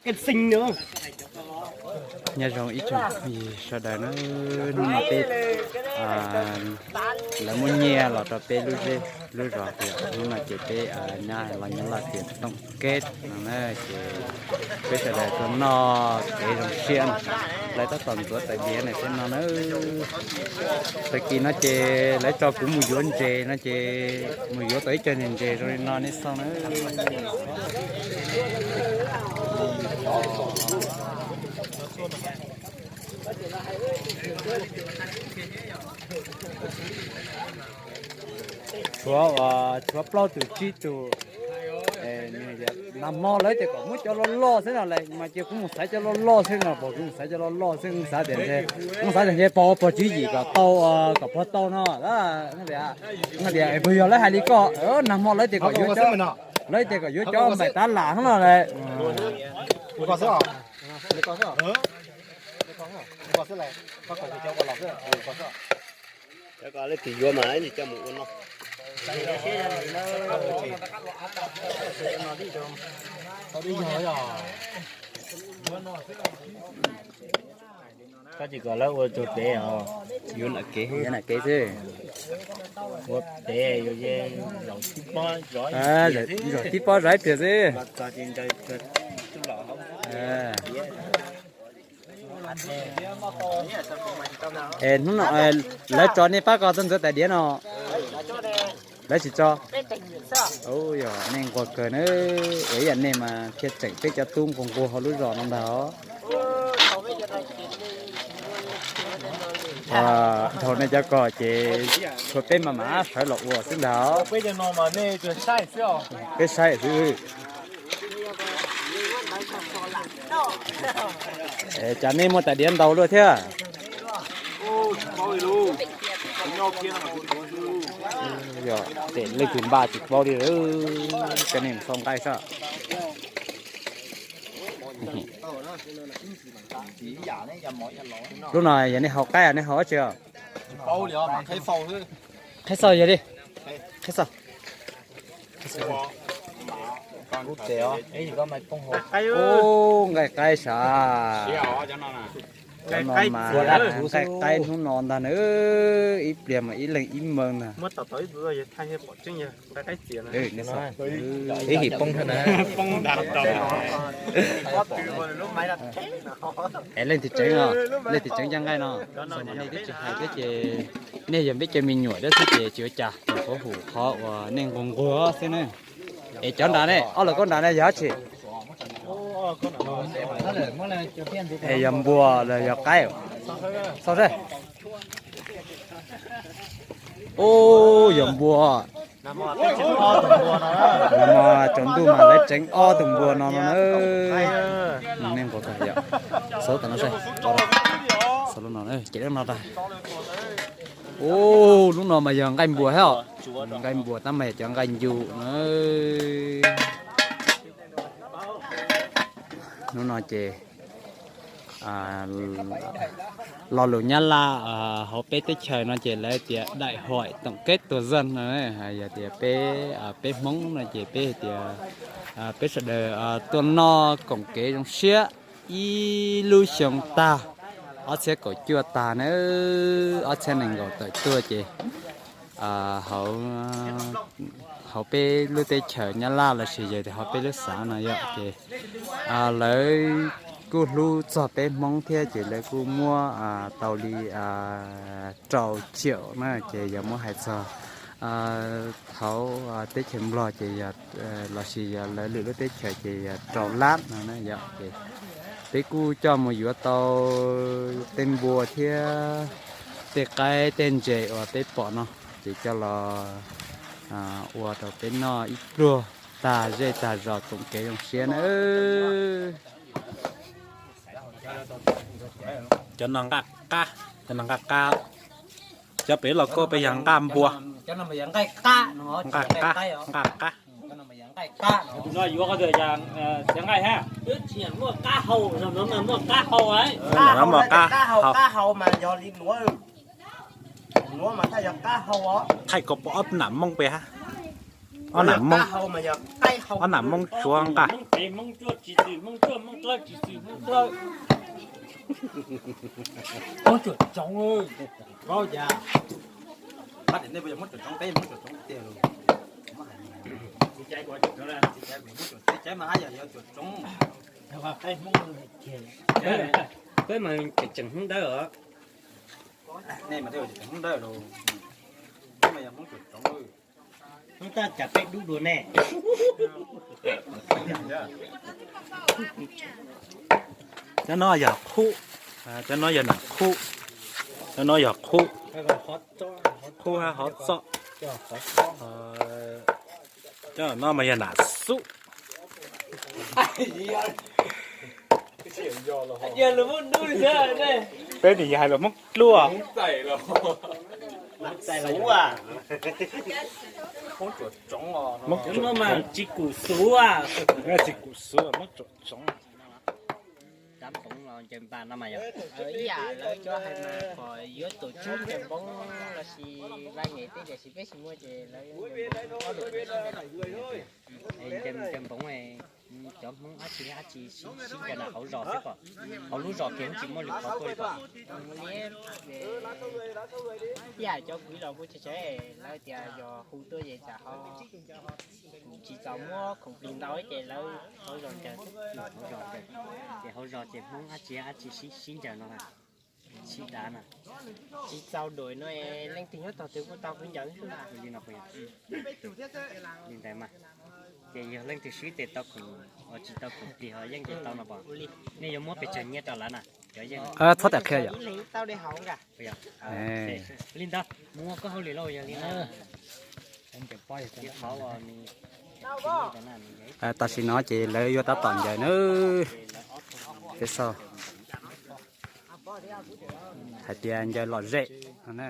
Nyob zoo ib tsoom phooj ywg sawv daws na, hnub no peb, lawv muab nyiaj los rau peb lub zej lub zos tias hnub no ces peb nyob los nyob lawm tias toom keb no na, ces peb sawv daws tuaj noj kev zoo siab no, lawv tab tom ntxuav tais diav no peb no na. Tag kis no ces lawv tso kuv mus yuav ntses no ces mus yuav tau ib co ntses zoo li no nej xauj na. Tshuav, tshuav plaub tus tsib tus. Nag hmo lawv tias kom muab cov loj loj xwb no las mas ces kuv mus xaiv cov loj loj xwb no, pom kuv mus xaiv cov loj loj xwb, xav tias, xav tias ntshe pog, pog tswv yim kom tau, kom pog tau no. Tias, puas yog lawv hais li ko? Nag hmo lawv tias kom yuav cov, lawv tias kom yuav cov npaim tav lam no las. Cov ko leej twg yuav mas coj mus ua no. Koj tsis kom lawv ua tsuag tev os. Yuav nam kev, yuav nam kev xwb. Ua tev yuav zaum tib pob zov ib pliag xwb. Es hnub no lawv tso nej pab ko txog ntxuav tais diav no, lawv tsis tso. Yog nej nquag kawg na, ua ib yam nej mas thiaj tseem peb cov tub nquag nquag hauv lub zos no ntag os. Dhau nej cov ko ces tshuav peb mas mam sawv los ua xwb ntag os. Peb saib xwb. Cas nej muaj tais diav ntau luaj thiab. Yog tes leej twg npaj tsis paub li, cov nej xauj nqaij soj. Lub no yog nej haus qaib, nej haus dab tsi? Qhib xauj yog li, qhib xauj. Nqaij qaib sav. Cov no mas nqaij qaib hnub no ntag na, ib pliag mas ib leeg ib mees ntag. Ib him poob thiab na. Es leej twg tseev, leej twg tseev cov nqaij no? Nej twb tsis hais thiab ces nej yog peb cov me nyuam thiab xwb ces tsis ua cas, tsuas qhuav hum qhov uas nej nquag nquag xwb ne. Es cov nrad ne, ob lub kaub nrad ne yog dab tsi? Es yog npua los yog qaib? Xauj seb. Ub, yog npua. Nag hmo tsaus ntuj mas lawv tseev ob tug npua no no na. Nej nquag kawg yom. Xauj tam no seb, xauj lub no, ces lub no tag. Ub, lub no mas yog nqaij npua thiab os. Nqaij npua tab mas yog cov nqaij ncu na. Hnub no ces lo lus Nyab Laj hauv peb teb chaws no ces lawv tias đại hội tổng kết toàn dân no, yog tias peb, peb Hmoob no ces peb hais tias peb sawv daws tuaj noj koom kev zoo siab ib lub xyoo tag, ob txhiab kaum cuaj tag na, ob txhiab nees nkaum tawm tuaj ces hauv, hauv peb lub teb chaws Nyab Laj lossis yog tias hauv peb lub xav no yom ces lawv kuj hlub txog peb Hmoob thiab ces lawv kuj muab tau li rau triệu na, ces yog muab hais txog hauv teb chaws Nplog ces yog, lossis yog lawv lwm lub teb chaws ces yog rau lab no na yom. Ces peb kuj coj mus yuav tau tej npua thiab tej qaib tej ntses uas peb pom no, ces coj los ua rau peb noj ib pluag tag zej tag zos koom kev zoo siab na. Cov no nqaj qab, cov no nqaj qab. Cov pem los koj peb yog nqaj npua. Nqaj qab, nqaj qab. Tus no yuav koj tus, nqaj hab. Tus no muaj qab hau, tus no muaj qab hau. Thaij koj pom ob nam Hmoob pem hab. Ob nam Hmoob, ob nam Hmoob tsuav nqaj. Peb mas tseem Hmoob Dawb os. Hmoob Dawb cas peb dub dua ne. Cov no yog qhub, cov no yog nam qhub, cov no yog qhub, qhub hab hov txob. Cov no mas yog nam xub. Peb nim yog hais lus Hmoob Dluaj. Tsis kum xuv, tsis kum xuv, Hmoob Tsuam Tsoov. Ib yam lawv cov hais mas kom yuav tus tswb ncaws npoob los sis vaj nyem tej tiam sis peb tsis muaj ces lawv ncaws npoob. Cov Hmoob dab tsi dab tsi sib ncaws na hauv zos xwb pom, hauv lub zos kiag tsis muaj lwm qhov tuaj li pom. Ib yam cov kuv los kuv tseem lawv tias yog hu tuaj ces tsam ho tsis txaus muab khoom plig ntau ces lawv hauv zos ncaws. Ces hauv zos ces Hmoob dab tsi dab tsi sib sib ncaws no na, sib dav na. Tsis txaus dua no, leej twg nyob tog twg kuj tau kuv ncaws xwb na. Li no puas yog? Li ntawd mas, ces yog leej twg swb tes tau khoom, tsis tau khoom plig ho yeej ncaws tau no pom. Nej yuav muab pes tsawg nyiaj rau lawv na? Txhob tam qhia yom. Li ntawd mus ua koj hauj lwm lauj, yog li na. Tam sim no ces lawv yuav tab tom ncaws na. Peb xauj hais tias ncaws lom zem no.